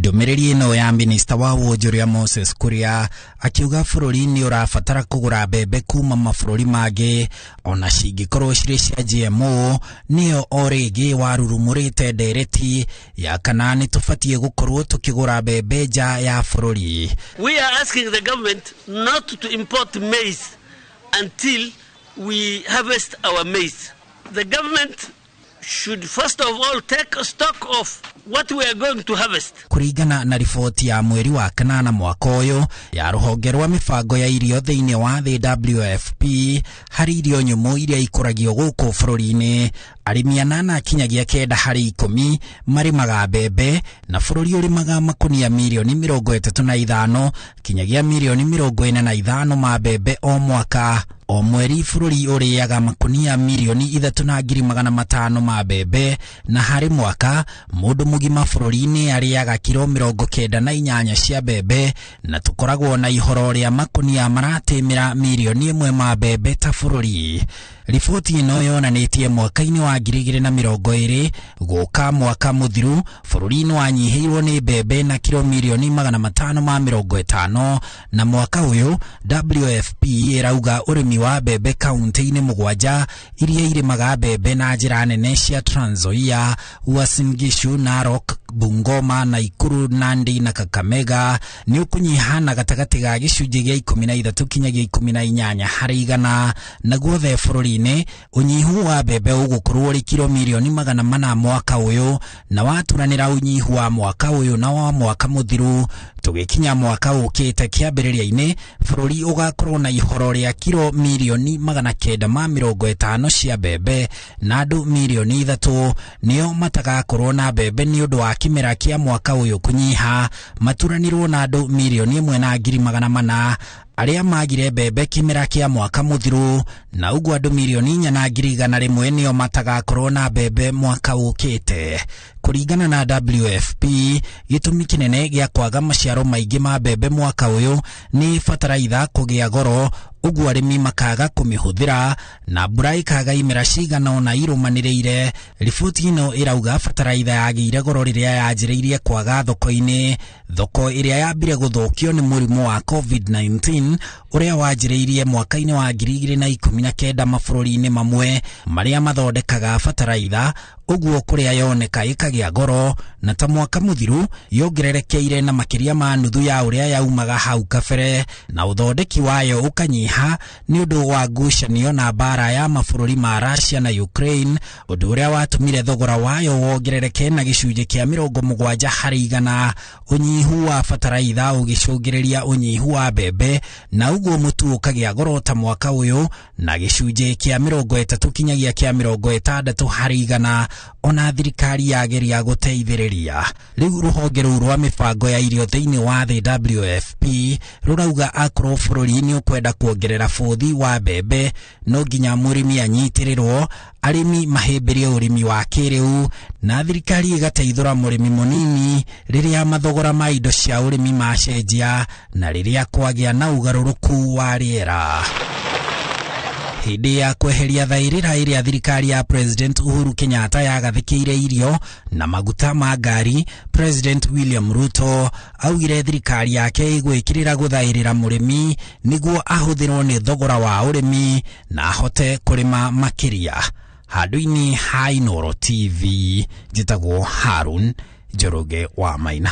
Ndũmĩrĩri ĩno ya minista wa wonjoria Moses Kuria akiuga bũrũri nĩ ũrabatara kũgũra mbembe kuma mabũrũri mangĩ ona cingĩkorwo cirĩ cia GMO, nĩyo o rĩngĩ warurumũrĩte ndereti ya kana nĩ tũbatiĩ gũkorwo tũkĩgũra mbembe nja ya bũrũri. We are asking the government not to import maize until we harvest our maize. The government should first of all take stock of what we are going to harvest. Kũringana na riboti ya mweri wa kanana mwaka ũyũ ya rũhonge rwa mĩbango ya irio thĩinĩ wa thĩ WFP, harĩ irio nyũmũ iria ikũragio gũkũ bũrũri-inĩ, arĩmi 8 kinyagia 9 harĩ 10 marĩmaga mbembe, na bũrũri ũrĩmaga makunia mirioni 35 kinyagia mirioni 45 ma mbembe o mwaka. O mweri bũrũri ũrĩaga makunia 3,500,000 ma mbembe, na harĩ mwaka mũndũ mũgima bũrũri-inĩ arĩaga kiro 98 cia mbembe, na tũkoragwo na ihoro rĩa makunia maratĩmĩra 1 mirioni ma mbembe ta bũrũri. Riboti ĩno yonanĩtie mwaka-inĩ wa 2020 gũka mwaka mũthiru, bũrũri nĩ wanyihĩirwo nĩ mbembe na kiro 550,000,000, na mwaka ũyũ WFP ĩrauga ũrĩmi wa mbembe kaunti-inĩ 7 iria irĩmaga mbembe na njĩra nene cia Trans Nzoia, Uasin Gishu, Narok, Bungoma, Nakuru, Nandi na Kakamega nĩ ũkũnyiha na gatagatĩ ga gĩcunjĩ gĩa 13 kinyagia 18 harĩ igana, na guothe bũrũri-inĩ ũnyihu wa mbembe ũgũkorwo ũrĩ kiro 400,000,000 mwaka ũyũ, na waturanĩra ũnyihu wa mwaka ũyũ na wa mwaka mũthiru, tũgĩkinya mwaka ũkĩte kĩambĩrĩria-inĩ bũrũri ũgakorwo na ihoro rĩa kiro 950,000,000 cia mbembe, na andũ 3 mirioni nĩo matagakorwo na mbembe nĩ ũndũ wa kĩmera kĩa mwaka ũyũ kũnyiha, maturanĩrwo na andũ 1,400,000 arĩa magire mbembe kĩmera kĩa mwaka mũthiru, na ũguo andũ 4,100,000 nĩo matagakorwo na mbembe mwaka ũkĩte. Kũringana na WFP, gĩtũmi kĩnene gĩa kwaga maciaro maingĩ ma mbembe mwaka ũyũ nĩ bataraitha kũgĩa goro, ũguo arĩmi makaga kũmĩhũthĩra, na mbura ĩkaga imera cigana ũna irũmanĩrĩire. Riboti ĩno ĩrauga bataraitha yagĩire goro rĩrĩa yanjĩrĩirie kwaga thoko-inĩ, thoko ĩrĩa yambire gũthũkio nĩ mũrimũ wa COVID-19 ũrĩa wanjĩrĩirie mwaka-inĩ wa 2019 mabũrũri-inĩ mamwe marĩa mathondekaga bataraitha, ũguo kũrĩa yoneka ĩkagĩa goro, na ta mwaka mũthiru yongererekeire na makĩria ma nuthu ya ũrĩa yaumaga hau kabere, na ũthondeki wayo ũkanyiha nĩ ũndũ wa ngucanio na mbara ya mabũrũri ma Russia na Ukraine, ũndũ ũrĩa watũmire thogora wayo wongerereke na gĩcunjĩ kĩa 70 harĩ igana. Ũnyihu wa bataraitha ũgĩcũngĩrĩria ũnyihu wa mbembe, na ũguo mũtu ũkagĩa goro ta mwaka ũyũ na gĩcunjĩ kĩa 30 kinyagia kĩa 60 harĩ igana, ona thirikari yageria gũteithĩrĩria. Rĩu rũhonge rũu rwa mĩbango ya irio thĩinĩ wa thĩ WFP rũrauga akorwo bũrũri nĩ ũkwenda kuongerera bũthi wa mbembe, no nginya mũrĩmi anyitĩrĩrwo, arĩmi mahĩmbĩrie ũrĩmi wa kĩrĩu, na thirikari ĩgateithũra mũrĩmi mũnini rĩrĩa mathogora ma indo cia ũrĩmi macenjia na rĩrĩa kwagĩa na ũgarũrũku wa rĩera. Hĩndĩ ya kweheria thaĩrĩra ĩrĩa thirikari ya President Uhuru Kenyatta yagathĩkĩire irio na maguta ma ngari, President William Ruto augire thirikari yake ĩgwĩkĩrĩra gũthaĩrĩra mũrĩmi nĩguo ahũthĩrwo nĩ thogora wa ũrĩmi na ahote kũrĩma makĩria. Handũ-inĩ ha Inooro TV, njĩtagwo Harun Njoroge wa Maina.